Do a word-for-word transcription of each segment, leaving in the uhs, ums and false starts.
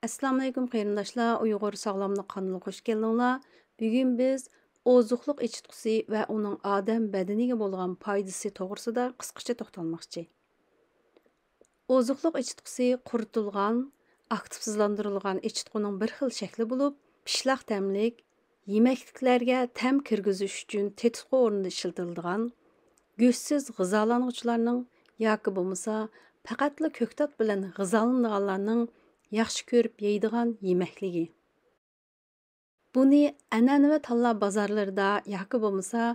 ئەسسالامۇئەلەيكۇم قېرىنداشلار، ئۇيغۇر ساغلاملىق قانىلىغا خۇش كەلدىڭلار. بۈگۈن بىز ئوزۇقلۇق ئېچىتقۇسى ۋە ئۇنىڭ ئادەم بەدىنىگە بولغان پايدىسى توغرىسىدا قىسقىچە توختالماقچى. ئوزۇقلۇق ئېچىتقۇسى قۇرۇتۇلغان، ئاكتىپسىزلاندۇرۇلغان ئېچىتقۇنىڭ بىر خىل شەكلى بولۇپ، پىشلاق تەملىك، يېمەكلىكلەرگە تەم كىرگۈزۈش ئۈچۈن تېتىتقۇ ئورنىدا ئىشلىتىلىدىغان، گۆشسىز غىزالانغۇچىلارنىڭ ياكى بولمىسا پەقەتلا كۆكتات بىلەن غىزالىنىدىغانلارنىڭ ياخشى كۆرۈپ يەيدىغان يېمەكلىكى. بۇنى ئەنئەنىۋى تاللا بازارلىرىدا ياكى بولمىسا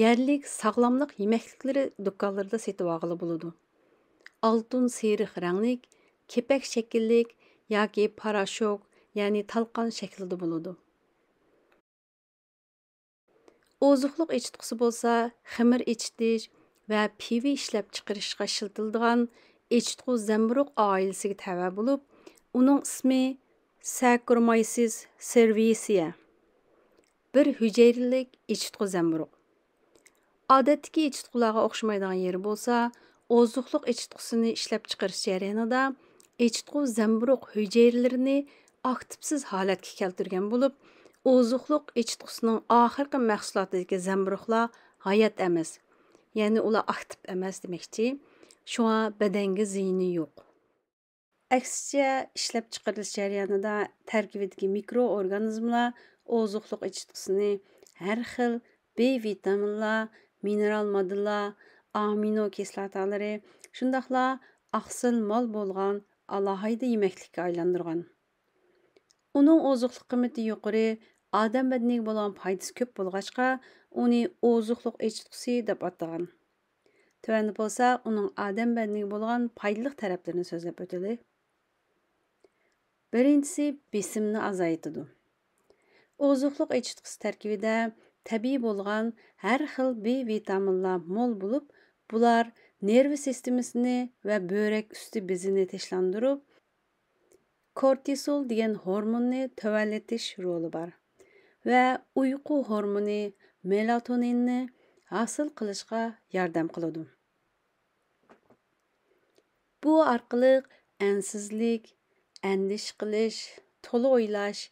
يەرلىك ساغلاملىق يېمەكلىكلىرى دۇكانلىرىدا سېتىۋالغىلى بولىدۇ. ئالتۇن سېرىق رەڭلىك، كېپەك شەكىللىك ياكى پاراشوك، يەنى تالقان شەكلىدە بولىدۇ. ئوزۇقلۇق ئېچىتقۇسى بولسا خېمىر ئېچىتىش ۋە پىۋا ئىشلەپچىقىرىشقا ئىشلىتىلىدىغان ئېچىتقۇ زەمبۇرۇغ ئائىلىسىگە تەۋە بولۇپ، ئۇنىڭ ئىسمى سەكرومايسىس سېرۋىسىيە، بىر ھۈجەيرىلىك ئېچىتقۇ زەمبۇرۇغ. ئادەتتىكى ئېچىتقۇلارغا ئوخشىمايدىغان يېرى بولسا، ئوزۇقلۇق ئېچىتقۇسىنى ئىشلەپچىقىرىش جەريانىدا ئېچىتقۇ زەمبۇرۇغ ھۈجەيرىلىرىنى ئاكتىپسىز ھالەتكە كەلتۈرگەن بولۇپ، ئوزۇقلۇق ئېچىتقۇسىنىڭ ئاخىرقى مەھسۇلاتىدىكى زەمبۇرۇغلار ھايات ئەمەس، يەنى ئۇلار ئاكتىپ ئەمەس دېمەكچى. شۇڭا بەدەنگە زىيىنى يوق. ئەكسىچە، ئىشلەپچىقىرىلىش جەريانىدا تەركىبىدىكى مىكرو ئورگانىزملار ئوزۇقلۇق ئېچىتقۇسىنى ھەر خىل بى ۋىتامىنلار، مىنېرال ماددىلار، ئامىنو كىسلاتالىرى، شۇنداقلا ئاقسىل مال بولغان ئالاھىدە يېمەكلىككە ئايلاندۇرغان. ئۇنىڭ ئوزۇقلۇق قىممىتى يۇقىرى، ئادەم بەدىنىگە بولغان پايدىسى كۆپ بولغاچقا، ئۇنى ئوزۇقلۇق ئېچىتقۇسى دەپ ئاتىغان. تۆۋەندە بولسا ئۇنىڭ ئادەم بەدىنىگە بولغان پايدىلىق تەرەپلىرىنى سۆزلەپ ئۆتىلى. بىرىنچىسى، بېسىمنى ئازايتىدۇ. ئوزۇقلۇق ئېچىتقۇسى تەركىبىدە تەبىئىي بولغان ھەر خىل بى ۋىتامىنلار مول بولۇپ، بۇلار نېرۋا سىستېمىسىنى ۋە بۆرەك ئۈستى بېزىنى تىنچلاندۇرۇپ، كورتىسول دېگەن ھورموننى تۆۋەنلىتىش رولى بار ۋە ئۇيقۇ ھورمونى مېلاتونىننى ھاسىل قىلىشقا ياردەم قىلىدۇ. بۇ ئارقىلىق ئەنسىزلىك، ئەندىشە قىلىش، تولا ئويلاش،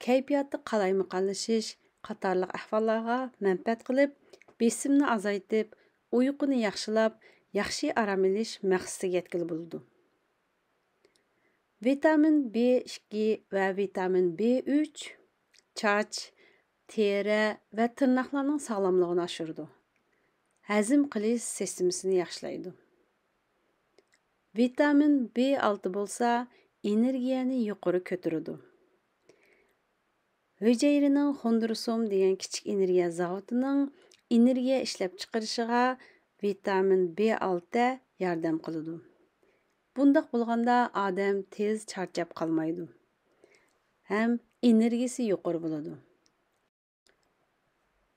كەيپىياتتا قالايمىقانلىشىش قاتارلىق ئەھۋاللارغا مەنپەئەت قىلىپ، بېسىمنى ئازايتىپ، ئۇيقۇنى ياخشىلاپ، ياخشى ئارام ئېلىش مەقسىتىگە يەتكىلى بولىدۇ. ۋىتامىن بى ئىككى ۋە ۋىتامىن بى ئۈچ چاچ، تېرە ۋە تىرناقلارنىڭ ساغلاملىقىنى ئاشۇرىدۇ. ھەزىم قىلىش سىستېمىسىنى ياخشىلايدۇ. ۋىتامىن بى ئالتە بولسا ئېنېرگىيەنى يۇقىرى كۆتۈرىدۇ. ھۈجەيرىنىڭ خوندروسوم دېگەن كىچىك ئېنېرگىيە زاۋۇتىنىڭ ئېنېرگىيە ئىشلەپچىقىرىشىغا ۋىتامىن بى ئالتە ياردەم قىلىدۇ. بۇنداق بولغاندا ئادەم تېز چارچاپ قالمايدۇ ھەم ئېنېرگىيىسى يۇقىرى بولىدۇ.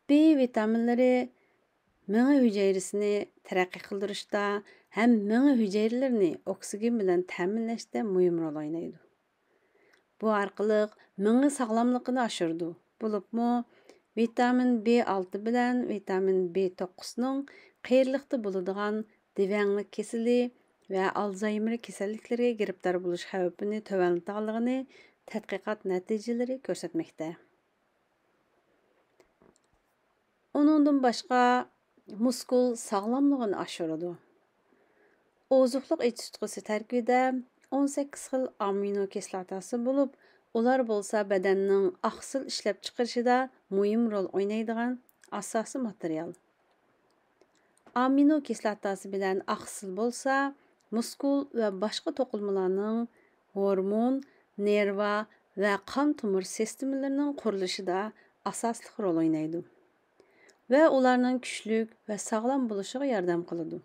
بى ۋىتامىنلىرى مېڭە ھۈجەيرىسىنى تەرەققىي قىلدۇرۇشتا ھەم مېڭە ھۈجەيرىلىرىنى ئوكسىگېن بىلەن تەمىنلەشتە مۇھىم رول ئوينايدۇ. بۇ ئارقىلىق مېڭە ساغلاملىقىنى ئاشۇرىدۇ. بولۇپمۇ ۋىتامىن بى ئالتە بىلەن ۋىتامىن بى توققۇزنىڭ قېرىلىقتا بولىدىغان دېۋەڭلىك كېسىلى ۋە ئالزايمېر كېسەللىكلىرىگە گىرىپتار بولۇش خەۋپىنى تۆۋەنلىتىدىغانلىقىنى تەتقىقات نەتىجىلىرى كۆرسەتمەكتە. ئۇنىڭدىن باشقا، مۇسكۇل ساغلاملىقىنى ئاشۇرىدۇ. ئوزۇقلۇق ئېچىتقۇسى تەركىبىدە ئون سەككىز خىل ئامىنو كىسلاتاسى بولۇپ، ئۇلار بولسا بەدەننىڭ ئاقسىل ئىشلەپچىقىرىشىدا مۇھىم رول ئوينايدىغان ئاساسىي ماتېرىيال. ئامىنو كىسلاتاسى بىلەن ئاقسىل بولسا، مۇسكۇل ۋە باشقا توقۇلمىلارنىڭ ھورمون، نېرۋا ۋە قان تومۇر سىستېمىلىرىنىڭ قۇرۇلۇشىدا ئاساسلىق رول ئوينايدۇ ۋە ئۇلارنىڭ كۈچلۈك ۋە ساغلام بولۇشىغا ياردەم قىلىدۇ.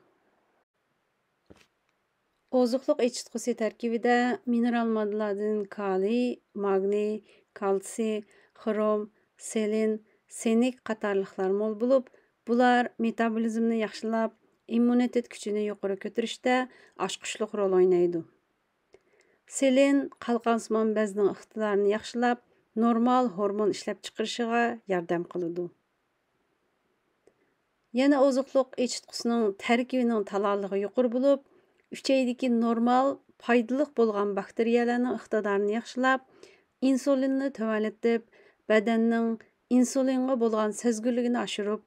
ئوزۇقلۇق ئېچىتقۇسى تەركىبىدە مىنېرال ماددىلاردىن كالىي، ماگنىي، كالتسىي، خروم، سېلېن، سىنك قاتارلىقلار مول بولۇپ، بۇلار مېتابولىزمنى ياخشىلاپ، ئىممۇنىتېت كۈچىنى يۇقىرى كۆتۈرۈشتە ئاچقۇچلۇق رول ئوينايدۇ. سېلېن قالقانسىمان بەزنىڭ ئىقتىدارىنى ياخشىلاپ، نورمال ھورمون ئىشلەپچىقىرىشىغا ياردەم قىلىدۇ. يەنە ئوزۇقلۇق ئېچىتقۇسىنىڭ تەركىبىنىڭ تالالىقى يۇقىرى بولۇپ، ئۈچەيدىكى نورمال پايدىلىق بولغان باكتېرىيەلەرنىڭ ئىقتىدارىنى ياخشىلاپ، ئىنسۇلىننى تۆۋەنلىتىپ، بەدەننىڭ ئىنسۇلىنغا بولغان سەزگۈرلۈكىنى ئاشۇرۇپ،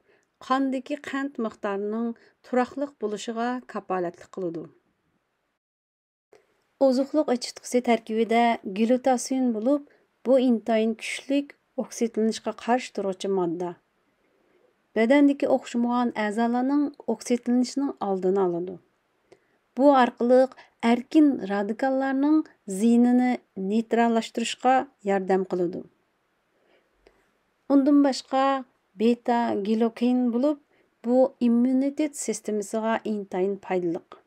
قاندىكى قەنت مىقدارىنىڭ تۇراقلىق بولۇشىغا كاپالەتلىك قىلىدۇ. ئوزۇقلۇق ئېچىتقۇسى تەركىبىدە گلۇتاتىئون بولۇپ، بۇ ئىنتايىن كۈچلۈك ئوكسىدلىنىشقا قارشى تۇرغۇچى ماددا. بەدەندىكى ئوخشىمىغان ئەزالارنىڭ ئوكسىدلىنىشىنىڭ ئالدىنى ئالىدۇ. بۇ ئارقىلىق ئەركىن رادىكاللارنىڭ زىيىنىنى نېيتراللاشتۇرۇشقا ياردەم قىلىدۇ. ئۇندىن باشقا، بېتا گلۇكان بولۇپ، بۇ ئىممۇنىتېت سىستېمىسىغا ئىنتايىن پايدىلىق.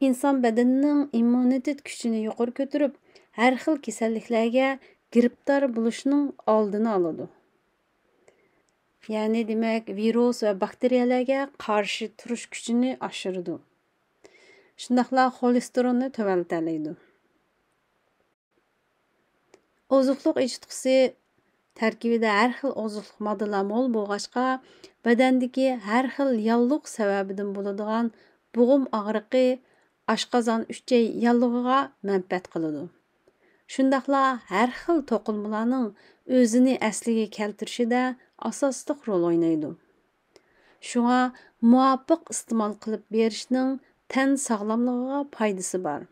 ئىنسان بەدىنىنىڭ ئىممۇنىتېت كۈچىنى يۇقىرى كۆتۈرۈپ، ھەر خىل كېسەللىكلەرگە گىرىپتار بولۇشنىڭ ئالدىنى ئالىدۇ. يەنى دېمەك، ۋىرۇس ۋە باكتېرىيەلەرگە قارشى تۇرۇش كۈچىنى ئاشۇرىدۇ. شۇنداقلا خولېستېرىننى تۆۋەنلىتەلەيدۇ. ئوزۇقلۇق ئېچىتقۇسى تەركىبىدە ھەر خىل ئوزۇقلۇق ماددىلار مول بولغاچقا، بەدەندىكى ھەر خىل ياللۇغ سەۋەبىدىن بولىدىغان بوغۇم ئاغرىقى، ئاشقازان، ئۈچەي ياللۇغىغا مەنپەئەت قىلىدۇ. شۇنداقلا ھەر خىل توقۇلمىلارنىڭ ئۆزىنى ئەسلىگە كەلتۈرۈشىدە ئاساسلىق رول ئوينايدۇ. شۇڭا مۇۋاپىق ئىستېمال قىلىپ بېرىشنىڭ تەن ساغلاملىقىغا پايدىسى بار.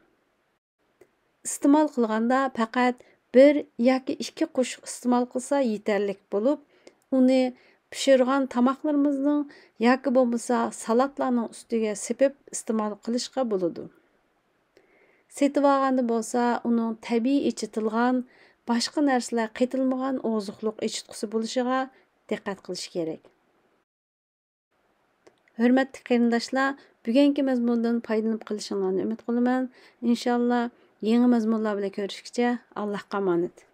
ئىستېمال قىلغاندا پەقەت بىر ياكى ئىككى قوشۇق ئىستېمال قىلسا يېتەرلىك بولۇپ، ئۇنى پىشۇرغان تاماقلىرىمىزنىڭ ياكى بولمىسا سالاتلارنىڭ ئۈستىگە سېپىپ ئىستېمال قىلىشقا بولىدۇ. سېتىۋالغاندا بولسا ئۇنىڭ تەبىئىي ئېچىتىلغان، باشقا نەرسىلەر قېتىلمىغان ئوزۇقلۇق ئېچىتقۇسى بولۇشىغا دىققەت قىلىش كېرەك. ھۆرمەتلىك قېرىنداشلار، بۈگۈنكى مەزمۇندىن پايدىلىنىپ قېلىشىڭلارنى ئۈمىد قىلىمەن. ئىنشاللا، يېڭى مەزمۇنلار بىلەن كۆرۈشكىچە، ئاللاھقا ئامانەت.